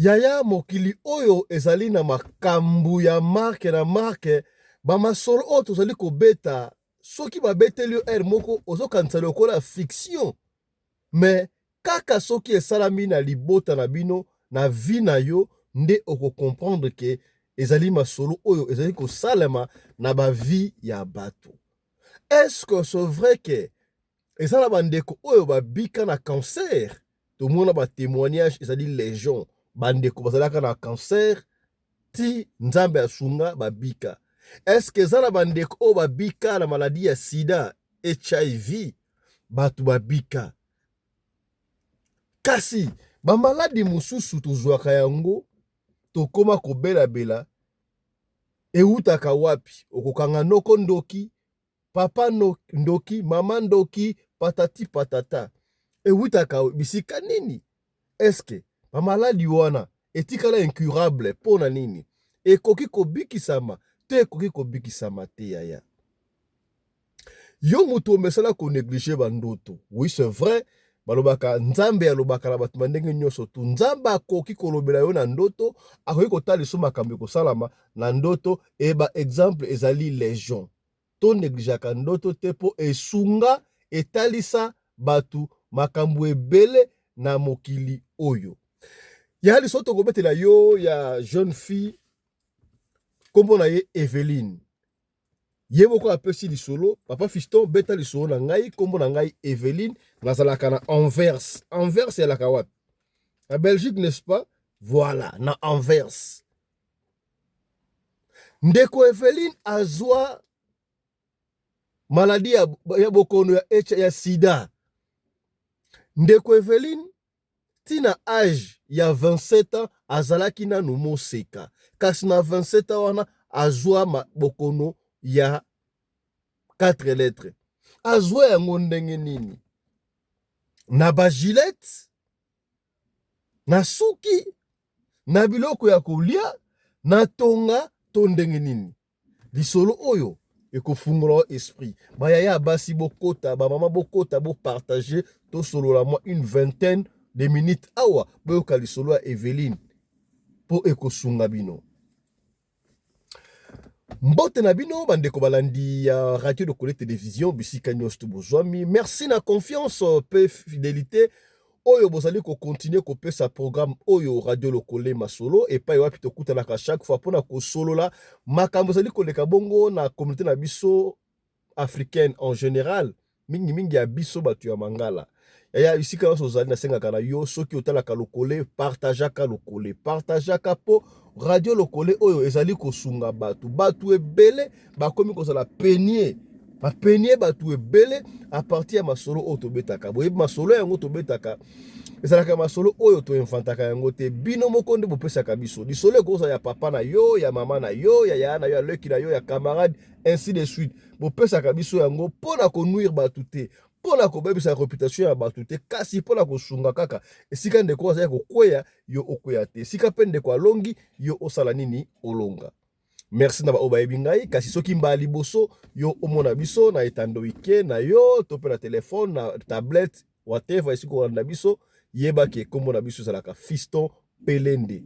Yaya, mokili oyo ezali na makambu ya marque na marque. Bamasolo oyo tozali kobeta, soki babeteli yo heure moko, ozokanisa lokola fiction, mais kaka soki esalami na libota na bino, na vie na yo, nde okocomprendre ke ezali masolo oyo ezali kosalema na bavie ya bato. Est-ce que c'est vrai ke eza na bandeko oyo babika na cancer? Tomona batémoignage, ezali légion. Bandeko bazalaka na cancer ti Nzambe asunga, babika. Est-ce eza na bandeko oyo babika na maladie ya sida, HIV? Bato babika. Kasi bamaladi mosusu tozwaka yango, tokóma kobelabela, ewutaka wapi? Okokanga noko ndoki, papa no, ndoki, mama ndoki, patati patata. Ewutaka bisika nini? Eske bamaladi wana etikala incurable mpo na nini? Ekoki kobikisama te? Ekoki kobikisama te? Yaya, yo moto omesala konégliger bandoto. Oui, c'est vrai, balobaka Nzambe alobaka na bato bandenge nyonso tu. Nzambe akoki kolobela yo na ndoto, akoki kotalisa makambo ekosalama na ndoto. E baexemple ezali légion. Tonégligeaka ndoto te, mpo esunga, etalisa bato makambo ebele na mokili oyo. Ya liso tokobetela yo ya jeune fille, nkombo na ye Eveline. Ye moko apesi lisolo: "Papa Fiston, beta lisolo na ngai. Nkombo na ngai Eveline, nazalaka na Anvers." Anvers ezalaka wapi? Na Belgique, n'est-ce pas? Voilà, na Anvers. Ndeko Eveline azwa maladie ya bokono ya sida. Ndeko Eveline, ntina age ya 27 ans, azalaki nanu moseka, kasi na 27 ans wana azwa bokono ya 4 lettres. Azwa yango ndenge nini? Na bagilete, na suki, na biloko ya kolia, na tonga, to ndenge nini? Lisolo oyo ekofungola esprit. Bayaya ya basi, bokota, bamama bokota, bopartage. Tosolola mwa une vingtaine de minutes awa, boyoka lisolo ya Eveline mpo ekosunga bino. Mbote na bino, bandeko balandi ya Radio Lokole Télévision, bisika nyonso to bozwami. Merci na confiance mpe fidélité oyo bozali kocontinuer kopesa programme oyo, Radio Lokole Masolo, epai wapi tokutanaka chaque fois mpona kosolola makambo ezali koleka bongo na communauté na biso africaine en général, mingimingi ya biso bato ya Mangala. Yaya, esika nyonso ozali, nasengaka na yo, soki otalaka Lokole, partageaka Lokole, partageaka, mpo Radio Lokole oyo ezali kosunga bato. Bato ebele bakomi kozala peigne, bapeigne bato ebele à partir ya masolo oyo tobetaka. Boyebi, masolo yango tobetaka ezalaka masolo oyo toinventaka yango te. Bino moko nde bopesaka biso lisolo. Ekozala ya papa na yo, ya mama na yo, ya yaya na yo, ya leki na yo, ya camarade, ainsi de suite. Bopesaka biso yango mpo na konuire bato te, mpo na kobebisa réputation ya bato te, kasi mpo na kosunga kaka. Esika ndeko azali kokweya, yo okweya te. Esika mpe ndeko alongi, yo osala nini? Olonga. Merci na baoyo bayebi ngai. Kasi soki mbala liboso yo omona biso na etando ike na yo, to mpe na telefone, na tablette, whatever, esika kolanda biso, yebaki ekombo na biso ezalaka Fiston Pelende,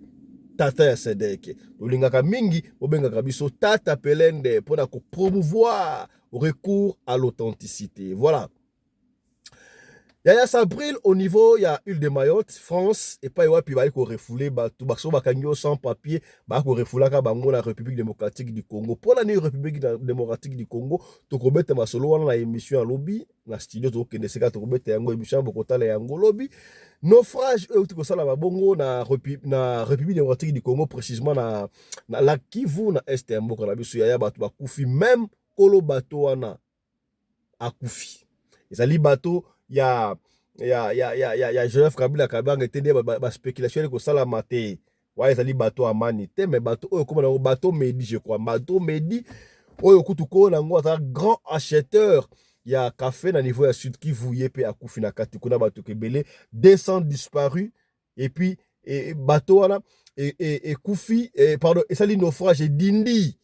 tata ya Sedeke. Tolingaka mingi bobengaka biso Tata Pelende mpona kopromouvoir recours à l'authenticité. Voilà. Yaya Sabril, au niveau ya île de Mayotte, France, epai wapi bayi korefouler bato baso bakangi yo sans papier, baya korefoulaka bango na République démocratique du Congo. Mpona nini République démocratique du Congo? Tokobeta masolo wana na émission ya lobi na studio. Tokokende sika, tokobeta yango émission, bokotala yango lobi. Naufrage oyo euti kosala babongo na République démocratique du Congo, précisément na lac Kivu, na est ya mboka na biso. Yaya, bato bakufi, même kolo bato wana akufi. Ezali bato ya Joseph Kabila Kabanga te nde baspéculation ba ekosalama te. Wana ezali bato amani te, mais bato oyo ekóma nango bato Medi, je crois, bato Medi oyo kutu koo nango aza grand acheteur ya café na niveau ya Sud Kivu. Ye mpe akufi na kati kuna. Bato ebele, 200 disparus. Et puis bato wana ekufi, pardon, esali naufrage, edindi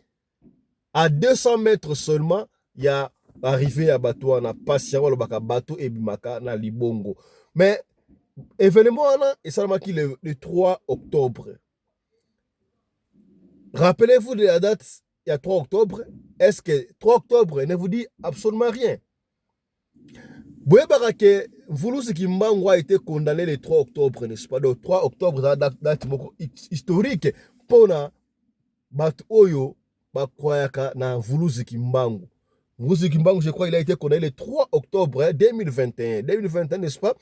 à 200 mètres seulement ya arrivée ya bato wana. Pasi yango, alobaka bato ebimaka na libongo. Mais Événement wana esalamaki le 3 octobre. Rappelez-vous de la date ya 3 octobre. Est-ce que 3 octobre ne vous dit absolument rien? Boyebaka ke Mvuluzi Kimbangu a été condamné le 3 octobre, n'est-ce pas? Donc 3 octobre eza date moko historique mpona bato oyo bakwayaka na Mvuluzi Kimbangu. Mvuluzi Kimbangu, je crois, il a été condamné le 3 octobre 2021, 2021, n'est-ce pas?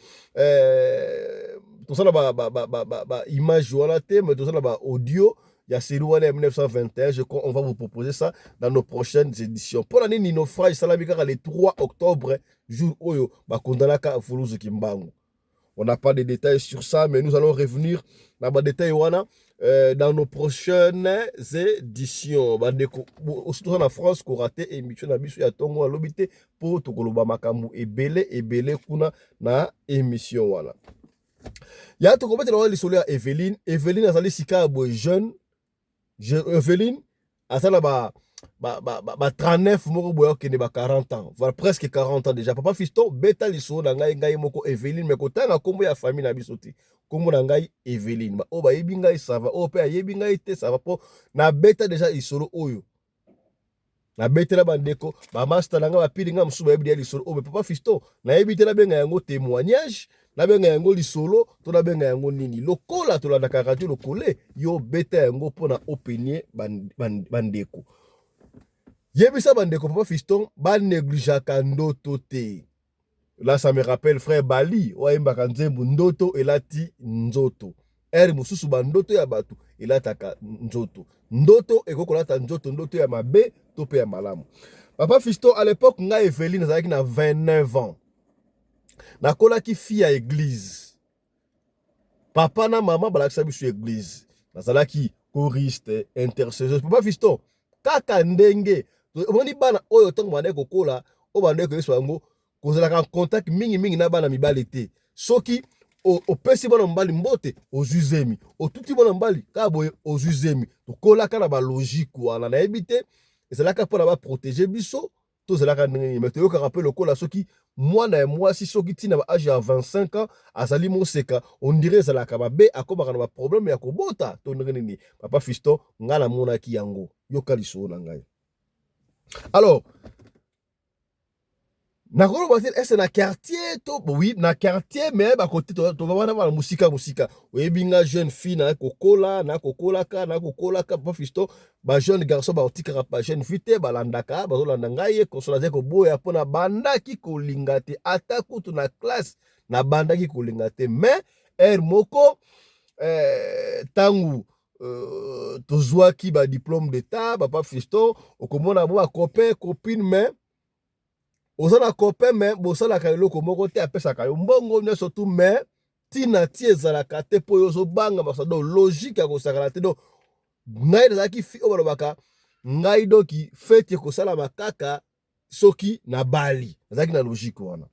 Tosala ba image wana te, mais tosala ba audio ya série wana ya 1921. Je crois on va vous proposer ça dans nos prochaines éditions. Mpona nini naufrage esalami kaka le 3 octobre, jour oyo bakondanaka Mvuluzi Kimbangu? On n'a pas de détails sur ça, mais nous allons revenir na badétail wana dans nos prochaines éditions. Bandeko, surtout na France, korater émission na biso ya ntongo alobi te, mpo tokoloba makambo ebele ebele kuna na émission wana. Ya tokobetela wana lisolo ya Eveline. Eveline azali sika ya boye jeune. Eveline aza na ba 39 moko boye, okende ba 40 ans, voilà, presque 40 ans déjà. Papa Fiston, beta lisolo na ngai, ngai moko Eveline, me kotanga nkombo ya famille na biso te. Nkombo na ngai Eveline. Oyo bayebi ngai, ça va. Oyo mpe ayebi ngai te, ça va, mpo nabeta déjà lisolo oyo, nabetela bandeko, bamaster na ngai, bapili ngai mosusu bayebi deya lisolo oyo. Me papa Fiston, nayebi te nabenga yango témoignage, nabenga yango lisolo to nabenga yango nini. Lokola tolandaka Radio Lokole, yo beta yango mpona openie bandeko. Yebisa bandeko, papa Fiston, banégligeaka ndoto te. Là, ça me rappelle frère Bali oyo ayembaka nzembo "Ndoto elati nzoto". Ere mosusu bandoto ya bato elataka nzoto. Ndoto ekoki kolata nzoto, ndoto ya mabe to mpe ya malamu. Papa Fiston, à l'époque, ngai Eveline azalaki na 29 ans. Nakolaki fille ya église. Papa na mama balakisa biso église. Nazalaki choriste, intercesseur. Papa Fiston, kaka ndenge omoni bana oyo, ntango bandeki kokola, oyo bandeki koyebisa yango, kozalaka en contact mingimingi na bana mibali te. Soki opesi bana mobali mbote, ozwi zemi. Otuti bana mobali kaka boye, ozwi zemi. Tokolaka na balogique wana. Nayebi te ezalaka mpona baprotéger biso to ezalaka ndenge nini, me toyokaka mpe lokola soki mwana ya mwasi, soki ntina ba âge ya 25 ans azali moseka, on dirait ezalaka mabe, akomaka na baproblème ya kobota to ndenge nini. Papa Fiston, ngai namonaki yango. Yoka lisolo na ngai. Alors, nakoloba te ese na quartier to, oui, na quartier, mais bakote tovanda bana mosika mosika. Oyebi nga jeune fille, na kokola, nakokolaka, nakokolaka, papa Fiston, bajeune garçon baotikaka bajeune fille te. Balandaka, bazolanda ngai. Ye konsola azali koboya, mpo na bandaki kolinga te. Ata kutu na classe nabandaki kolinga te. Mais heure moko, ntango tozwaki badiplôme d'état, papa Fiston, okomona bo bacopain, copine, mais oza na copain, mais bosalaka eloko moko te. Apesaka yo mbongo nyonso tu, mais ntina ti ezalaka te, mpo oyo ozobanga basa. Donc logique ya kosakana te. Donc ngai nazalaki fille oyo balobaka ngai doki fête ekosalama kaka soki nabali. Nazalaki na logique wana.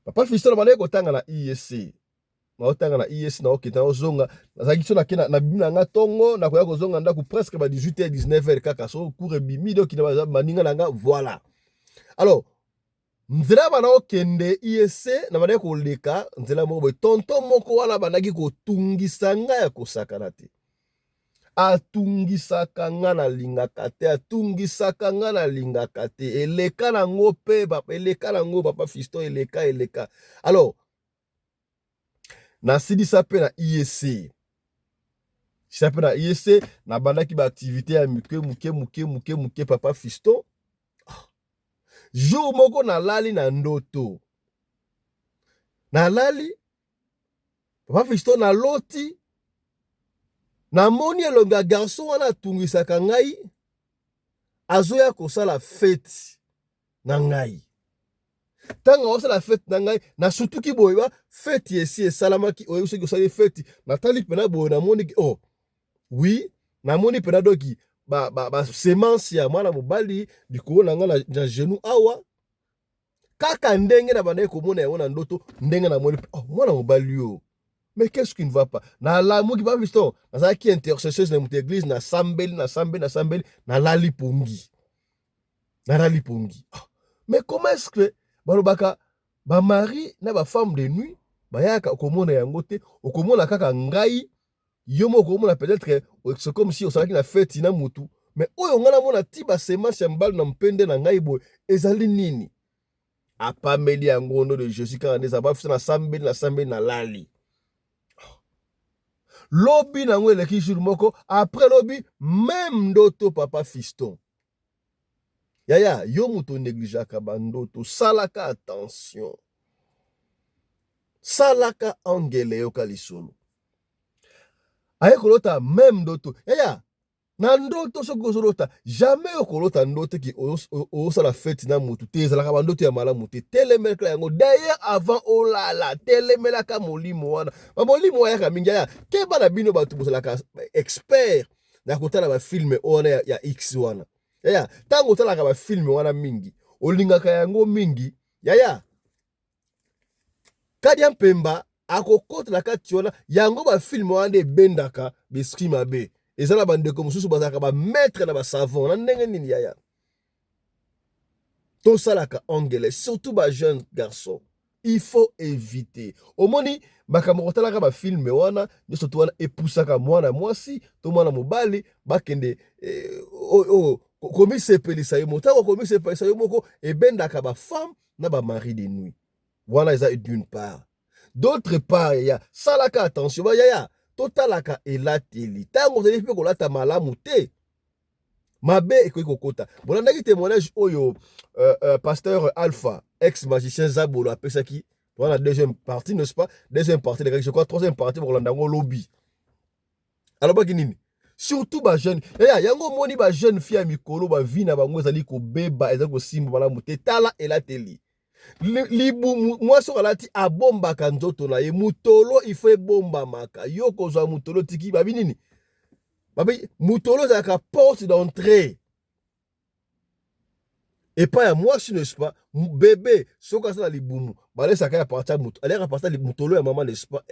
Papa Fiston, na bandaki kotanga na ISC. Naotanga na IS, naokende, naozonga. Nazalaki so nake, nabimi na nga ntongo, nakoya kozonga ndako presque ba 18 h, 19 h kaka so cours ebimi. Donc na baninga na nga, voilà. Alors, nzela bana okende ISC, na bandaki koleka nzela moko boye. Tonton moko wana bandaki kotungisa ngai ya kosakana te. Atungisaka nga, nalingaka te. Atungisaka nga, nalingaka te. Eleka nango mpe, eleka nango, papa Fiston, eleka, eleka. Alors, nasilisa mpe na ISC, sisa mpe na ISC, nabandaki baactivité ya mike moke moke moke moke. Papa Fiston, jour moko nalali na ndoto. Nalali, papa Fiston, naloti, namoni elongi ya garçon wana atungisaka ngai, azoya kosala fête na ngai. Ntango aosala fête na ngai, nasutuki boye, ba fête esi esalamaki. Oyebi, soki osali fête, natali mpena boye, namoni, oh oui, namoni mpena doki basemence ba ya mwana mobali likolo na ngai na genou awa, kaka ndenge na bandaki komona yango na ndoto. Ndenge namoni, oh, mwana mobali oyo, mais qu'est-ce qui ne va pas? Nalamuki, ba Fiston, nazalaki intercesseuse na moto église. Nasambeli, nasambeli, nasambeli, nalali pongi, nalali pongi. Oh, mais comment est-ce que balobaka bamari na bafemme de nuit? Bayaka, okomona yango te, okomona kaka ngai yo moko, okomona peut-être c'est comme si osalaki na feti na mutu. Mais oyo ngai namona ti basemence ya mobali na mpende na ngai boye ezali nini? Apameli yango nom de Jésus kaka nde eza bafisa. Nasambeli, nasambeli, nalali. Lobi nango eleki, jour moko après lobi, même ndoto. Papa Fiston, yaya, yo moto onégligeaka bandoto, salaka attention, salaka angele. Yoka lisolo, aye kolota même ndoto. Yaya, na ndoto, soki ozolota, jamais okolota ndoto ki ozosala feti na motu te. Ezalaka bandoto ya malamu te. Telemelaka yango. D'ailleurs, avant olala, telemelaka molimo wana. Bamolimo ayaka mingi, aya. Keba na bino bato bozalaka expert na kotala bafilm wana ya x wana. Yaya, ntango otalaka bafilm wana mingi, olingaka yango mingi, yaya, kadia mpemba akokota na kati wana. Yango bafilm wana nde ebendaka baesprit mabe. Eza na bandeko mosusu bazalaka bamaître na basavon na ndenge nini. Yaya, tosalaka angele, surtout bajeune garçon, il faut éviter. Omoni makambo kotalaka bafilm wana nyonso to wana epusaka mwana mwasi to mwana mobali bakende oyo komisepelisa ye moko. Ntango komisepelisa yo moko, ebendaka bafemme na bamari de nuit wana. Eza d'une part. D'autre part, yaya, salaka attention. Bayaya, totalaka elateli. Ntango ozali mpe kolata malamu te, mabe ekoki kokota. Bolandaki témoignage oyo pasteur Alpha, ex magicien Zabolo, apesaki wana, deuxième partie, n'est-ce pas? Deuxième partie, je crois troisième partie, bokolanda yango lobi. Alobaki nini? Surtout bajeune, yaya. Yango omoni bajeune fille ya mikolo, bavie na bango ezali kobeba, ezali kosimba malamu te. Tala elateli, libumu. Mwasi oyo alati abombaka nzoto na ye, mutolo ifo ebombamaka. Yo kozwa mutolo tiki babi nini? Babi mutolo ezalaka porte d'entrée epai ya mwasi, n'est-ce pas? Bébé soki aza na libumu, balesaka ya partie ya mutu, aliaka partie ya mutolo ya mama, n'est-ce pas?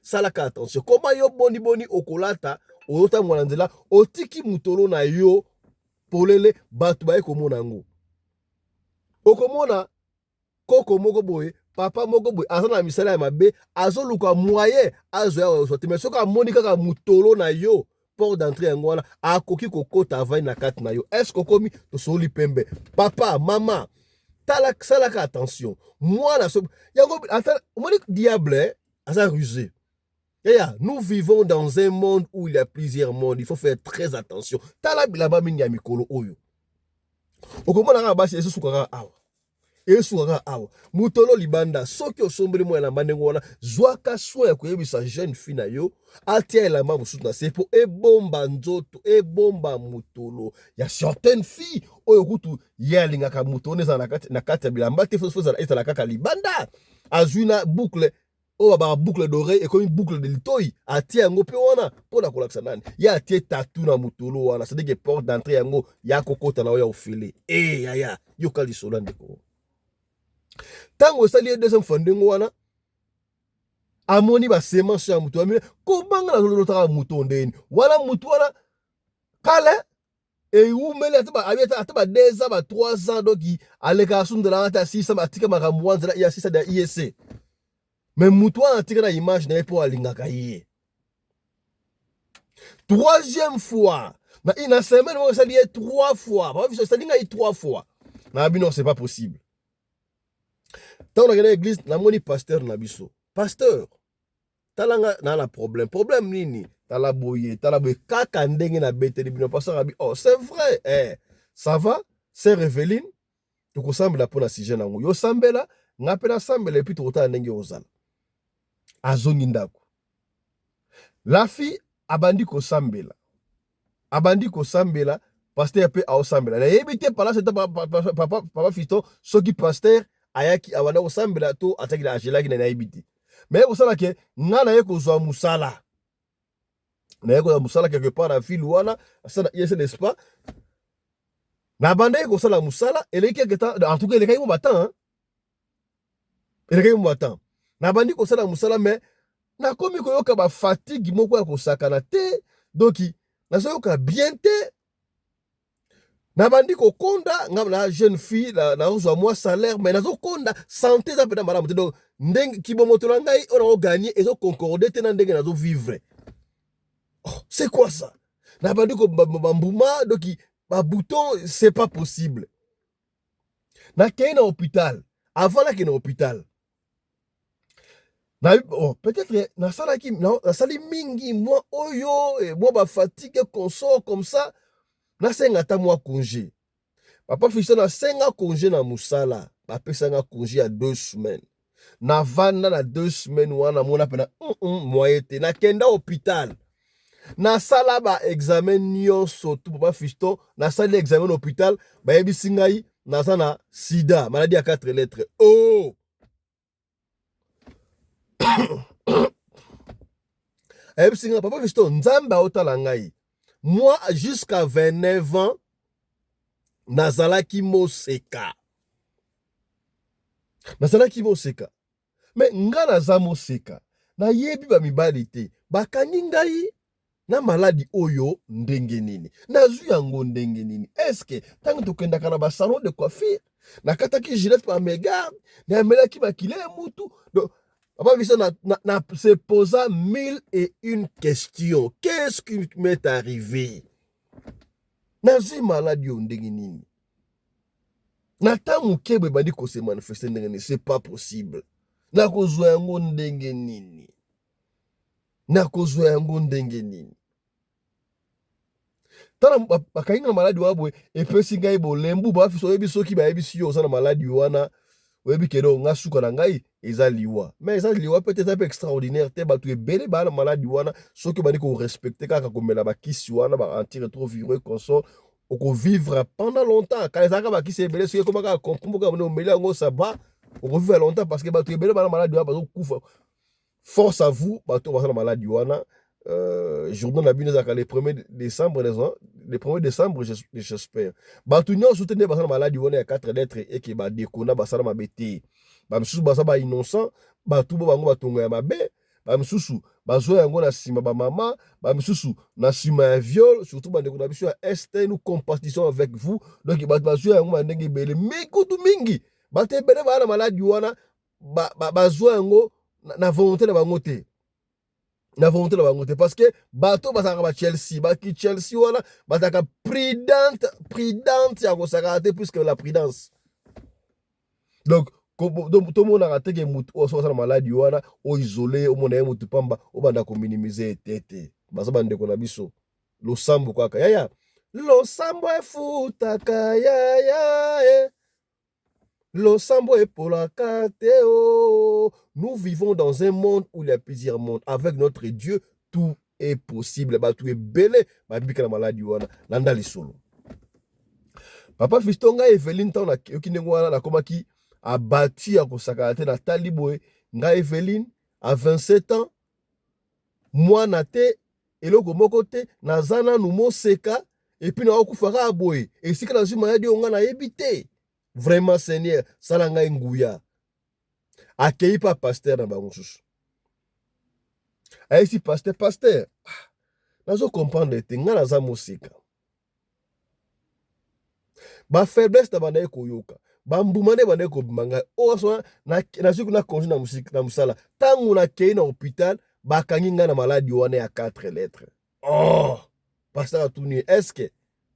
Salaka attention. Koma yo boni boni okolata, ozotambola na nzela, otiki mutolo na yo polele, bato baye komona yango. Okomona koko moko boye, papa moko boye, aza na misala ya mabe, azoluka moyen azwa ya kozwa te. Mais soki amoni kaka mutolo na yo, porte d'entrée yango wana, akoki kokota, avandi na kati na yo. Est ce okomi tosoli pembe? Papa, mama, tala, salaka attention. Mwana so yango omoni diable aza rusé. Yaya, nous vivons dans un monde où il y a plusieurs mondes. Il faut faire très attention. Tala bilamba mingi ya mikolo oyo. Okomona kaka basi ezosukaka awa, esukaka awa, mutolo libanda. Soki osombeli mwa elamba ndenge wana, zwaka soin ya koyebisa jeune fille na yo atia elamba mosusu na se mpo ebomba nzoto, ebomba mutolo. Ya certaine fille oyo kutu ye alingaka moto wana ezala na kati ya bilamba te, faut ezala kaka libanda. Azwi na boucle oyo babaka boucle d'oreille, ekomi boucle de litoi, atie yango mpe wana mpona kolakisa nani. Ye atie tattoo na motolo wana, c'est-à-dire que porte d'entrée yango ya kokota na oyo ya ofele. E yaya, yoka lisolo ya ndeko. Ntango esali ye deuxième fois ndenge wana, amoni basemence ya moto amine kobanga. Nazolotaka moto ndeni wana, motu wana kala ewumeli, ata ba 2 ans, ba 3 ans. Donc alekaka su nzela wana te, asisa, atika makambo wana, nzela ya asisa ya IEC. Mais motu wana atika na image na ye mpo alingaka ye. Troisième fois na semaine moko, esali ye trois fois. Papa biso, esali ngai trois fois na bino, c'est pas possible. Ntango nakende église, namoni pasteur na biso. Pasteur, tala nga na problème. Problème nini? Tala boye, tala boye, kaka ndenge nabeteli bino. Pasteur abi: oh, c'est vrai, ça va, sœur Eveline, tokosambela mpo na sujet nango. Yo sambela, nga mpe nasambela, et puis tokotala ndenge ozala. Azongi ndako, la fille abandi kosambela, abandi kosambela, pasteur mpe aosambela. Nayebi te palase te, papa Fiston, soki pasteur ayaki abanda kosambela to atiaki na agelaki na, nayebi te. Mais kosala ke nga naye kozwa mosala, naye kozwa mosala quelque part na ville wana, asala ISC, n'est-ce pas? Nabandaki kosala mosala, eleki quelque temps, en tout cas elekaki mo batemps, elekaki mo batemps. Nabandi kosala mosala, mais nakomi koyoka bafatigue moko ya kosakana te. Donc nazoyoka bien te. Nabandi kokonda, nga na jeune fille, nazozwa mwa salaire, mais nazokonda, santé eza mpenza malamu te. Donc ndenge kibomoto na ngai oyo nazogagner ezoconcorde te na ndenge nazovivre. Oh, c'est quoi ça? Nabandi bambuma, donc babouton, c'est pas possible. Nakei na hôpital. Avant nakei na hôpital, na, oh, peut-être nasalaki, nasali mingi mwa oyo, mwa bafatigue, consort comme ça, nasenga ata mwa congé. Papa Fiston, nasenga congé na mosala, bapesanga congé ya 2 semaines. Navanda na 2 semaines wana, mona mpena moyen te. Nakenda hôpital, nasala baexamen nyonso tu. Papa Fiston, nasali examen na hôpital, bayebisi ngai naza na sida, maladie ya 4 lettres. Oh, ayebisi ngai, papa Fiston, Nzambe aotala ngai, moi jusqu'à 29 ans nazalaki moseka, nazalaki moseka. Me nga naza moseka, nayebi bamibali te, bakangi ngai na maladi oyo ndenge nini? Nazwi yango ndenge nini? Eske ntango tokendaka na basalon de coiffure, nakataki Gillette par mégarde, namelaki makila ya mutu? Donc papa biso na se posa mille et une questions. Qu'est-ce qui m'est arrivé? Nazwi maladi oyo ndenge nini? Na ntango moke boye ebandi kose manifeste ndenge nini? C'est pas possible. Nakozwa yango ndenge nini? Nakozwa yango ndenge nini? Tala, bakangi na maladi wana boye, epesi ngai bolembu. Bafiso, oyebi, soki bayebisi yo oza na maladi wana, oyebi kede nga suka na ngai eza liwa. Mais eza liwa pe te, eza mpe extraordinaire te. Bato ebele baa na maladi wana. Soki obandi korespecte kaka komela bakisi wana, ba antirétroviraux, consort, okovivre pendant longtemps. Kala ezalaka bakisi ebele, soki ekoma kaka comprendre kaka omeli yango, ça va, okovivre longtemps, parce que bato ebele baa na maladi wana bazokufa. Force à vous, bato baza na maladi wana. Journée na bino ezalaka le 1er décembre, le 1er décembre, j'espère. Bato nyonso te nde baza na maladi wana ya 4 lettres eke badekona basala mabe te. Bamisusu baza bainnocent, bato bo bango batongo ya mabe. Bamisusu bazwa yango na nsima bamama, bamisusu na nsima ya viol, surtout bandeko na biso ya Est, nous compatissons avec vous. Donc bato bazwa yango na ndenge ebele, mikutu mingi. Bato ebele baa na maladi wana, bazwa yango na volonté na bango te, na volonté na bango te, parce que bato bazalaka ba Chelsea, baki Chelsea wana bazalaka prudente, prudente ya kosakaka te, puisque la prudence. Donc tomonaka te ke motu oyo soki aza na maladi wana, oisole, omona ye motu pamba, obanda kominimize ye te. Te, baza bandeko na biso. Losambo kaka, yaya, losambo efutaka, yaya, eh. Losambo epolaka te oh. Nous vivons dans un monde où il y a plusieurs mondes. Avec notre Dieu, tout est possible. Bato ebele babika na maladi wana. Landa lisolo. Papa Fiston, ngai Eveline, ntango nayoki ndenge wana, nakomaki abati ya kosakana te. Natali boye, ngai Eveline à 27 ans, mwana te, eloko moko te, naza nanu moseka, et puis nakokufa kaka boye. Esika nazwi maladi oyo, ngai nayebi te. Vraiment, Seigneur, sala ngai nguya. Akei pa pasteur na bango mosusu, ayesi pasteur: "Pasteur, ah, nazo comprendre te, ngai naza mosika, bafaiblesse na bandaki koyoka, bambuma nde bandaki kobima ngai oyo. Nazwi kuna congé na mosala, ntango nakei na hôpital, bakangi ngai na maladi wana ya 4 lettres." Oh, pasteur atuni: "Est-ce que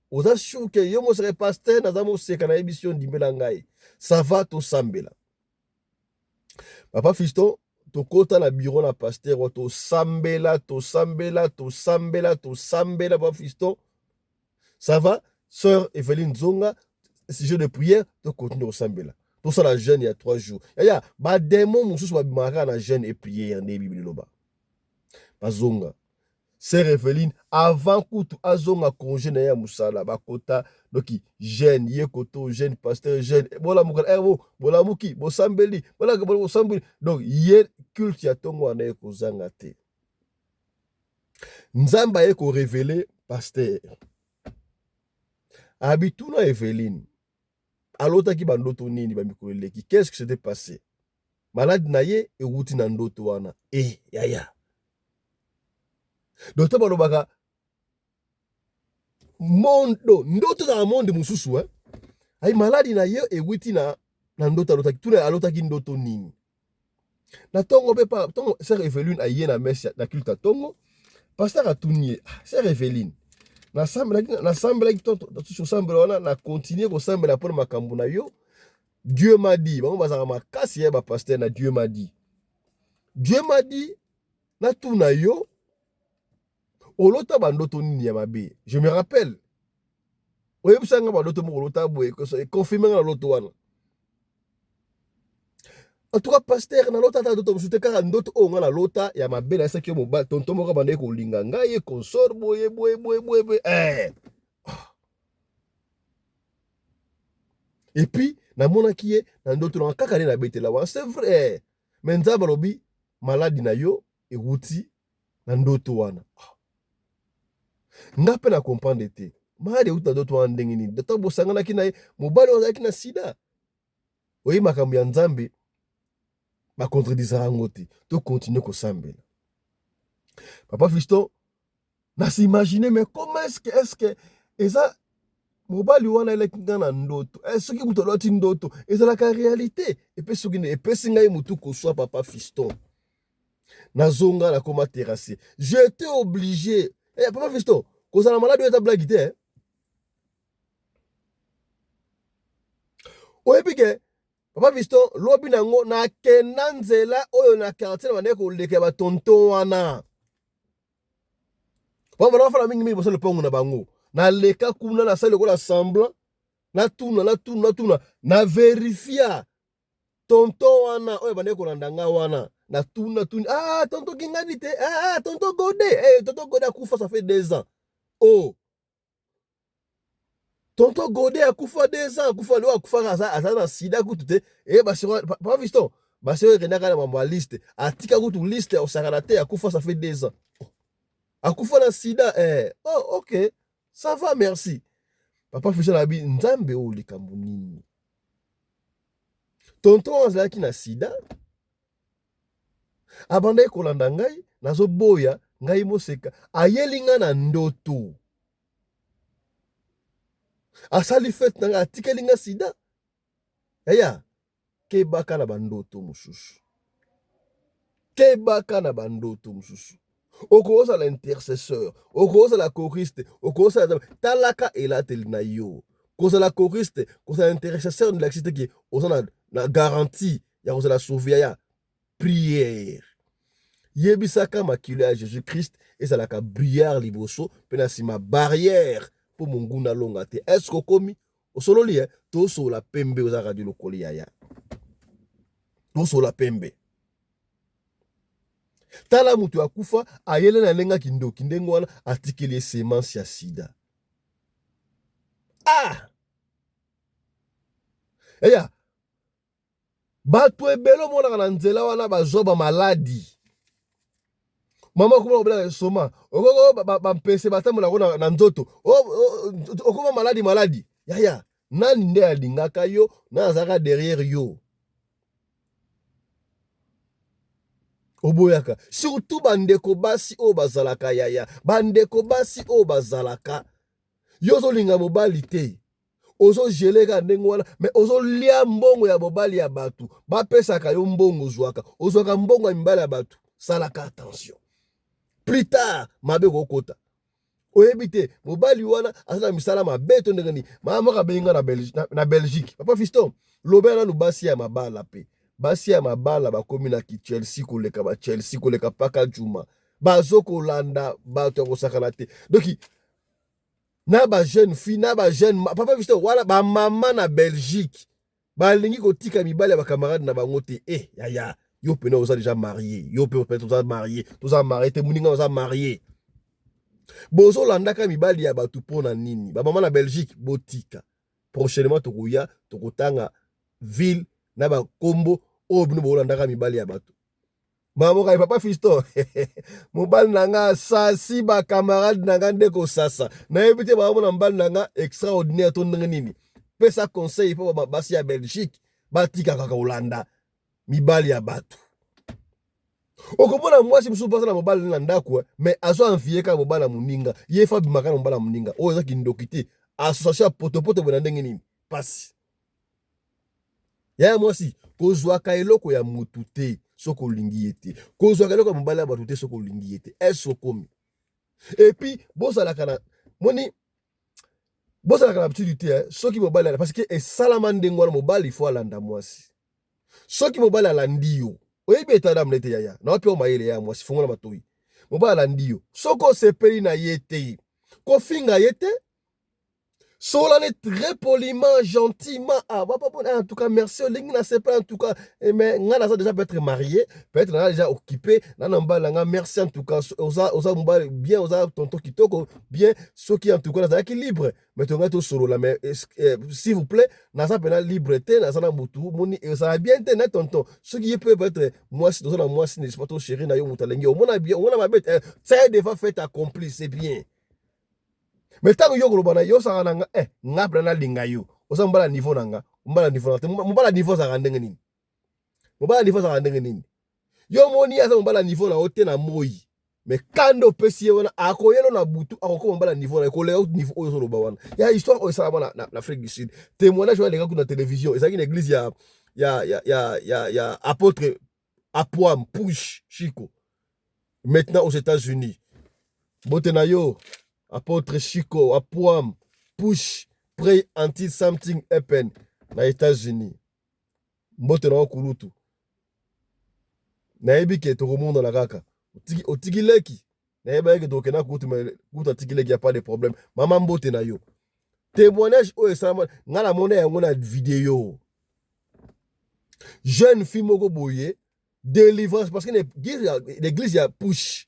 oza sûr ke yo moseka?" "Pasteur, naza moseka, nayebisi yo, ndimbela ngai. Ça va, tosambela." Papa Fiston, tokota na bureau na pasteur, tosambela, tosambela, tosambela, tosambela. Papa Fiston, ça va, sœur Eveline Zonga, sujet de prière, tokontinue kosambela, tosala jeûne ya 3 jours. Yaya, badémon mosusu babimaka kaka na jeûne et prière, nde Bible eloba. Bazonga. Sœur Eveline, avant kutu azonga congé na ye ya mosala, bakota doki jeûne, ye koto jeûne, pasteur jeûne, bolamuka, bo bolamuki, bosambeli, bosambeli. Donc ye culte ya ntongo wana ekozanga te. Nzambe aye korévéler pasteur abituna Eveline alotaki bandoto nini bamikolo eleki, qu'est-ce qui s'était passé? Maladi na ye ewuti na ndoto wana. E yaya, docteur balobaka Mondo ndoto ezalaka monde mosusu eh? Ai maladi na ye ewiti na ndoto alotaki. Tuna alotaki ndoto nini na ntongo mpe pa ntongo. Sœur Eveline aye na messe, na culte ya ntongo. Pasteur atuni ye: "Ah, sœur Eveline, nasambelaki tosambela wana, na continue kosambela mpona makambo na yo. Dieu m'a dit." Bango bazalaka makasi ya bapasteur na "Dieu m'a dit". "Dieu m'a dit natuna yo, olota bandoto nini ya mabe? Je me rappelle oyebisa nga bandoto moko olota boye, confirme nga na loto wana." "En tout cas, pasteur, nalota ata ndoto mosusu te, kaka ndoto oyo nga nalota ya mabe. Nayesaki yo, mobali tonton moko abandaki kolinga ngai, ye consort boye boye boye boye boye, eh. Et puis namonaki ye na ndoto nanga kaka nde nabetela wana. C'est vrai, mais Nzambe alobi maladi na yo ewuti na ndoto wana." Nga mpe na comprendre te, maladi ewuti na ndoto wana ndenge nini? Ntango bosanganaki na ye, mobali oyo azalaki na sida. Oyebi makambo ya Nzambe, bacontredisaka yango te. Tocontinue kosambela. Papa Fiston, nas'imagine, mais comment est-ce que eza mobali wana eleki nga na ndoto? Eh, soki moto aloti ndoto ezalaka réalité. Epesi soki epesi ngai motu koswa. Papa Fiston, nazonga, nakoma terrasse, j'étais obligé. Eh, papa Fiston, kozala maladi oyo eza blague te, eh? Oyebi ke papa Fiston, lobi nango nakenda nzela oyo na quartier na bandeki koleka ya batonton wana, bango bafanda mingimingi bosa lopango na bango. Naleka kuna, nasali lokola semblant, natuna, natuna, natuna, na verifia tonton wana oyo bandeki kolanda nga wana. Natuna tuni: "Ah, tonton kingani te? Ah, tonton Gode, eh, tonton Gode akufa, ça fait 2 ans. Oh, tonton Gode akufa 2 ans, akufa leo, akufaka aza na sida kutu te." E basiro, papa Fiston, basiro ekendaka na mambo ya liste, atika kutu liste ya kosakana te. Akufa, ça fait 2 ans. Oh, akufa na sida, eh. "Oh, ok, ça va, merci." Papa Fiston, abi Nzambe oyo likambo nini? Tonton azalaki na sida, abandaki kolanda ngai, nazoboya ngai moseka, ayeli ngai na ndoto, asali fete na ngai, atikeli ngai sida. Yaya, kebaka na bandoto mosusu, kebaka na bandoto mosusu. Okozala intercesseur, okozala choriste, okozala, talaka elateli na yo. Kozala choriste, kozala intercesseur nilakisi te ke oza na garantie ya kozala sauvé. Ya prière, yebisaka makilo ya Jésus Christ ezalaka brière liboso mpe na nsima, barrière mpo monguna alonga te. Est-ce okomi osololi? E tosola pembe, oza Radio Lokoli. Yaya, tosola pembe. Tala, moto akufa, ayele na ndenge akindoki ndenge wana, atikeli ye semence ya sida. Ah, eya bato ebele omonaka na nzela wana bazwa bamaladi. Mama okoma kobelaka esoma, okoko bampese batambolako na nzoto, okoma maladi maladi. Yaya, nani nde alingaka yo? Nani azalaka derrière yo? Oboyaka surtout bandeko basi oyo bazalaka. Yaya, bandeko basi oyo bazalaka, yo ozolinga mobali te, ozogele kaka ndenge wana, me ozolia mbongo ya mobali ya bato. Bapesaka yo mbongo, ozwaka ozwaka mbongo ya mibali ya bato. Salaka attention, plus tard mabe kokota. Oyebi te mobali wana aza na misala mabe to ndenge nini. Mama moko abengi nga na Belgique: "Papa Fiston, lobela nanu basi ya mabala." Mpe basi ya mabala bakomi na kichelsea koleka bachelsea, koleka paka juma, bazokolanda bato ya kosakana te. Donc na bajeune fille, na bajeune, papa Fiston, wana bamama na Belgique balingi kotika mibali ya bacamarade na bango te. E yaya, yo pene oza déjà marié, yo mpe peut oza marié, toza marié te, moninga oza marié, bozolandaka mibali ya bato mpo na nini? Bamama na Belgique, botika. Prochainement tokoya, tokotanga ville na bakombo oyo bino bolandaka mibali ya bato. Mama mokai: "Papa Fiston, mobali na nga asasi bacamarade na nga nde kosasa. Nayebi te baomona mobali na nga extraordinaire to ndenge nini. Pesa conseil mpo basi ya Belgique batika kaka kolanda mibali ya bato." Okomona mwasi mosusu mpe aza na mobali na ndako, eh, mais azo envie kaka mobali ya moninga. Ye fa abimaka na mobali ya moninga. Oyo eza kindoki te? Association ya potopoto boye na ndenge nini? Pasi. Yaya mwasi, kozwaka eloko ya mutu te soki olingi ye te. Kozwaka eloko ya mobali ya bato te soki olingi ye te. Ese okomi? Et puis bozalaka na moni, bozalaka na habitude te, eh, soki mobali, parce que esalama ndenge wana, mobali faut alanda mwasi. Soki mobali alandi yo, oyebi état d'âme nete. Yaya, na wapi oyo mayele ya mwasi? Fongola matoi. Mobali alandi yo, soki osepeli na ye te, kofinga ye te. Solane très poliment, gentiment. Ah, papa, en tout cas, merci. Olingi na sepela, en tout cas. Eh, mais nga naza déjà peut-être marié, peut-être naza déjà occupé, na mbala nga, merci en tout cas. Oza oza mobali bien, oza tonton kitoko, bien. Soki en tout cas nazalaki libre, mais tonga to solola, mais eh, s'il vous plaît, naza pena libre te, naza na mutu, moni ezala bien te na tonton. Soki ye peut être mwasi, toza na mwasi, n'est-ce pas, to chéri na yo mutu alengi, omona bien, omona mabe, c'est devant fait accompli, c'est bien. Mais ntango yo koloba na yo, osaka na nga, eh, nga mpena nalinga yo, oza mobala niveau na nga, mobala niveau na te. Mobala niveau azalaka ndenge nini? Mobala niveau azalaka ndenge nini? Yo moni aza mobala niveau na yo te na moi, mais kanda opesi ye wana, akoyelo na butu, akokoma mobala niveau na ye, koleka niveau oyo ozoloba wana. Ya histoire oyo esalama na Afrique du Sud, témoignage oyo aleka kuna na télévision, ezalaki na église ya apôtre Apoam Push Chico, maintenant aux États-Unis. Bote na yo, apôtre Chico Apoam Push, pray until something happen na États-Unis. Mbote na yo, kulutu. Nayebi ke tokomonana kaka. Otiki leki, nayeba ke tokenda kutu, mais kutu atiki leki, ya pas de problème. Mama, mbote na yo. Témoignage oyo esalama, ngai namona yango na video. Jeune fille moko boye, délivrance, parce que l'église ya Push,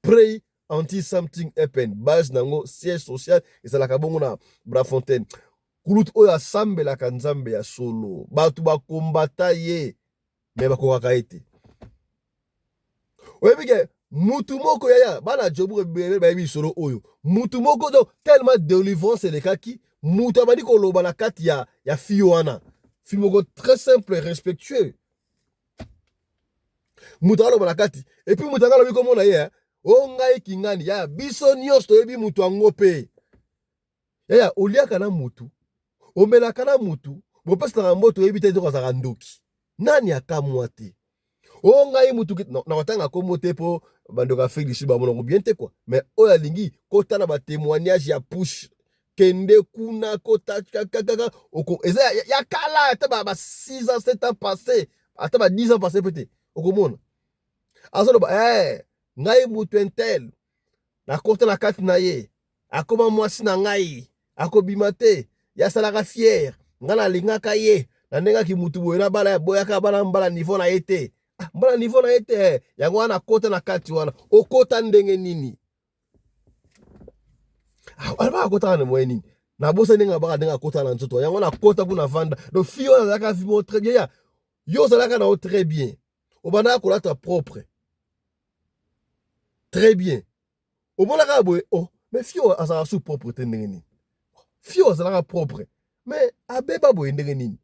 pray until something happen, base nango, siège social ezalaka bongo na Brafontaine. Kulutu oyo asambelaka Nzambe ya solo, bato bakombata ye, mais bakokaka ye te. Oyebi ke mutu moko, yaya, bana Joburg bayebi lisolo oyo. Mutu moko, donc tellement délivrance elekaki, mutu abandi koloba na kati ya fille wana, fille moko très simple, respectueux. Mutu aloba na kati, et puis mutu yango alobi komona ye o ngai kingani. Yaya, biso nyonso toyebi mutu yango mpe. Yaya, oliaka na mutu, omelaka na mutu, bopesanaka mboto, oyebi te nzoko azalaka ndoki. Nani akamwa te? O ngai mutu nakotanga kombo te mpo bandeko Afrique du Sud bamonango bien te quoi. Mais oyo alingi kotala batémoignage ya Push, kende kuna, kota kaka eza ya kala, ata ba 6 ans, 7 ans passé, ata ba 10 ans passé pe te, okomona azoloba: eh, ngai mutu un tel, nakota na kati na ye, akoma mwasi na ngai, akobima te, ye asalaka fier, ngai nalingaka ye na ndenge aki mutu boye na bala, boyaka bana mbala niveau na ye te. Ah, mbala niveau na ye te, yango wana akota na kati wana. Okota ndenge nini? Alobaka akotaka na moye nini? Nabosa ndenge abaka, ndenge akota na nzoto yango, nakota kuna vanda. Donc fille oyo azalaka vie moko très bien. Ya yo ozalaka na yo très bien, obandaka kolata propre, très bien. Omonaka boye, oh, mais fille oyo azalaka su propre te, ndenge nini? Fille oyo azalaka propre, mais abeba boye ndenge nini?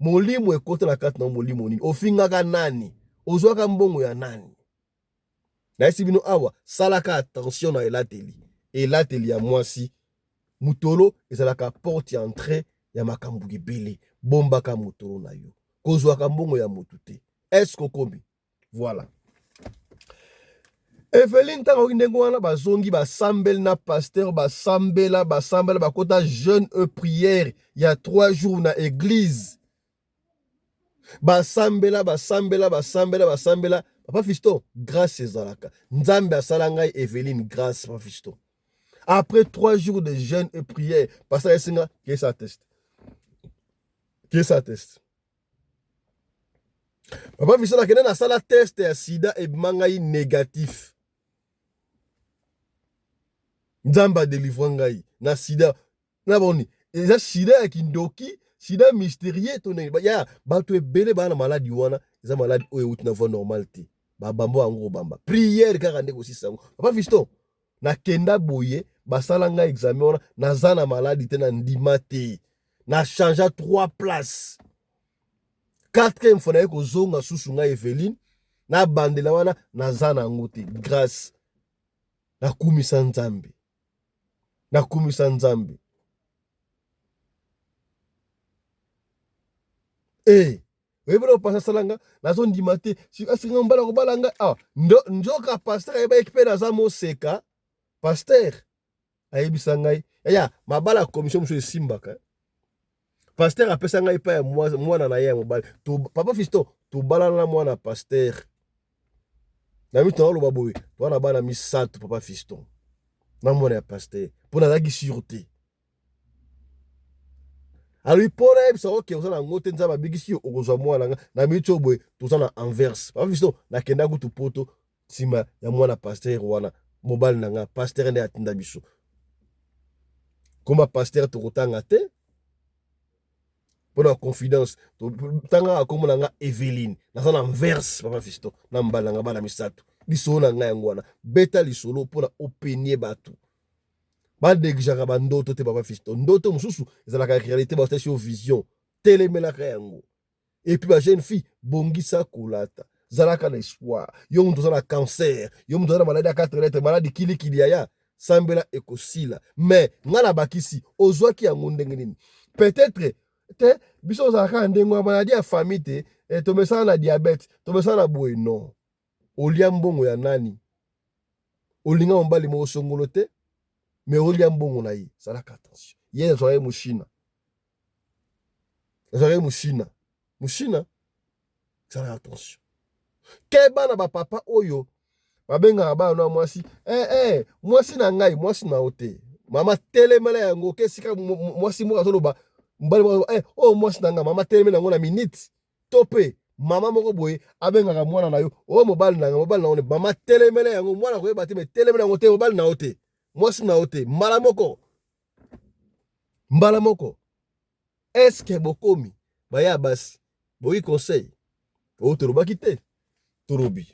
Molimo ekota na kati na molimo nini? Ofingaka nani? Ozwaka mbongo ya nani? Nayesi bino awa, salaka attention na elateli. Elateli ya mwasi, motolo ezalaka porte ya entrée ya makambo ebele. Bombaka motolo na yo, kozwaka mbongo ya motu te. Est-ce okomi? Voilà. Eveline, ntango oki ndenge wana, bazongi, basambeli na pasteur, basambela, basambela, bakota jeûne et prière ya 3 jours na église, basambela, basambela, basambela, basambela. Papa Fiston, grâce ezalaka. Nzambe asala ngai Eveline grâce. Papa Fiston, après 3 jours de jeûne et prière, pasteur esinga kesa test, kesa test. Papa Fiston, akende, nasala test ya sida, ebima ngai négatif. Nzambe adélivre ngai na sida. Na boni eza sida ya kindoki, sida mystérieux to ndenge ya bato ebele baa na maladi wana. Eza maladi oyo euti na voie normale te. Babamba yango, kobamba prière kaka nde kosisa yango. Papa Fiston, nakenda boye, basala ngai examen wana, naza na maladi te. Na ndima te, na change trois places. Quatrième fois naye kozonga susu, ngai Eveline. Nabandela wana naza na yango te. Grâce. Nakumisa Nzambe. Nakumisa Nzambe. Eh, oyebi eloko pasteur asala nga? Nazondima te. Asenga mobali akobala nga. Ah, nzoka pasteur ayebaki mpe naza moseka. Pasteur ayebisa ngai, yaya, mabala ya commission mosusu esimbaka. Pasteur apesa ngai epai ya mwana na ye ya mobali. Papa Fiston, tobalana na mwana pasteur. Na mitu naoloba boye, toza na bana misato, papa Fiston, na mwana ya pasteur, mpo nazalaki sur te. Alobi mpo nayebisa oke oza na yango te, Nzambe abikisi yo, okozwa mwana nga. Na miniti oyo boye toza na Anvers. Papa Fiston, nakenda kutu poto nsima ya mwana pasteur wana, mobali na nga pasteur nde atinda biso. Koma pasteur tokotanga te mpo na confidence, tanga akombo na nga Eveline, naza na Anvers, papa Fiston, na mobali na nga, bana misato. Lisolo na ngai yango wana, beta lisolo mpo na openie bato banegligeaka bandoto te. Papa Fiston, ndoto mosusu ezalaka réalité, basalisi yo vision, telemelaka yango. Et puis ba jeune fille, bongisa kolata, zalaka na espoir. Yo moto oza na cancer, yo moto oza na maladi ya 4 lettres, maladi kilikili, yaya, sambela, ekosila. Mais nga na bakisi, ozwaki yango ndenge nini? Peut-être te biso ozalaka na ndenge ya maladi ya famille te, eh, tomesana na diabète, tomesana na boye. Non, olia mbongo ya nani? Olinga mobali moko songolo te, mais olia mbongo na ye. Salaka attention. Ye azwaka ye moshina, azwaka ye moshina, moshina. Salaka attention. Keba na bapapa oyo babengaka bana na mwasi, eh, eh, mwasi na ngai, mwasi na yo te. Mama, telemela yango. Ke esika mwasi moko azoloba, mobali moko, eh, oyo mwasi na ngai, mama, telemela yango na minute. To mpe mama moko boye abengaka mwana na yo, oyo mobali na ngai, mobali na yo. Mama, telemela yango. Mwana koyeba te, mais telemela yango. Te, mobali na yo te, mwasi na yo te. Mbala moko, mbala moko. Eske bokomi baya basi boyi conseil oyo tolobaki te? Tolobi.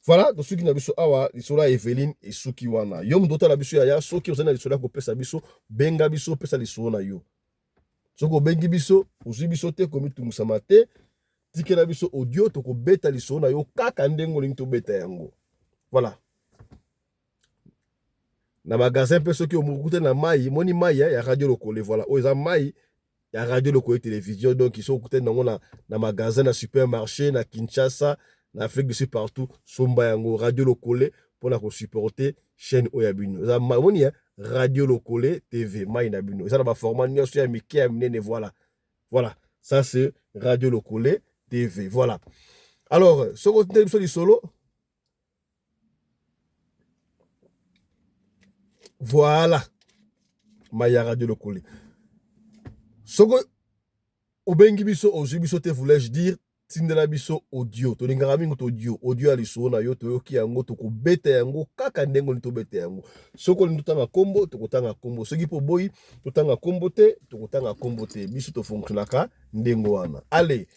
Voilà, tosuki na biso awa. Lisolo ya Eveline esuki wana. Yo moto otala biso, yaya, soki ozali na lisolo ya kopesa biso, benga biso, opesa lisolo na yo. Soki obengi biso, ozwi biso te, komitungisama te, tikela biso audio, tokobeta lisolo na yo kaka ndenge olingi tobeta yango. Voilà. Na magasin mpe soki okutani na mai, moni mai ya Radio Lokole. Voilà, oyo eza mai ya Radio Lokole Télévision. Donc soki okutani nango na magasin, na supermarché, na Kinshasa, na Afrique du Sud, partout, somba yango, Radio Lokole, mpona kosupporter chaîne oyo ya bino. Eza mai, moni ya Radio Lokole TV, mai na bino eza na baformat nyonso ya mike, ya minene. Voilà, voilà, ça c'est Radio Lokole TV. Voilà. Alors soki otindeli biso lisolo, voilà, mai ya Radio Lokole. Soki obengi biso, ozwi biso te, voulais-je dire, tindela biso audio. Tolingaka mingi to audio, audio ya lisolo na yo. Toyoki yango, tokobeta yango kaka ndenge olingi tobeta yango. Soki olingi totanga nkombo, tokotanga nkombo. Soki mpo oboyi totanga nkombo te, tokotanga nkombo te. Biso tofonctionnaka ndenge wana. Allez,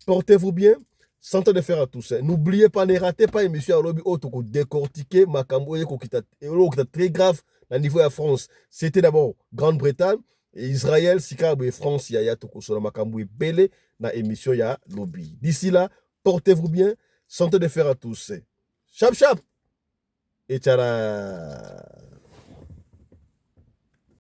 portez-vous bien. Santé de fer à tous. N'oubliez pas, ne ratez pas émission ya lobi oyo tokodécortiquer makambo oyo ekokita, ekokita très grave na niveau ya France. C'était d'abord Grande-Bretagne, Israël, sika boye France. Yaya, tokosola makambo ebele na émission ya lobi. D'ici là, portez-vous bien. Santé de fer à tous. Chap chap et tchara.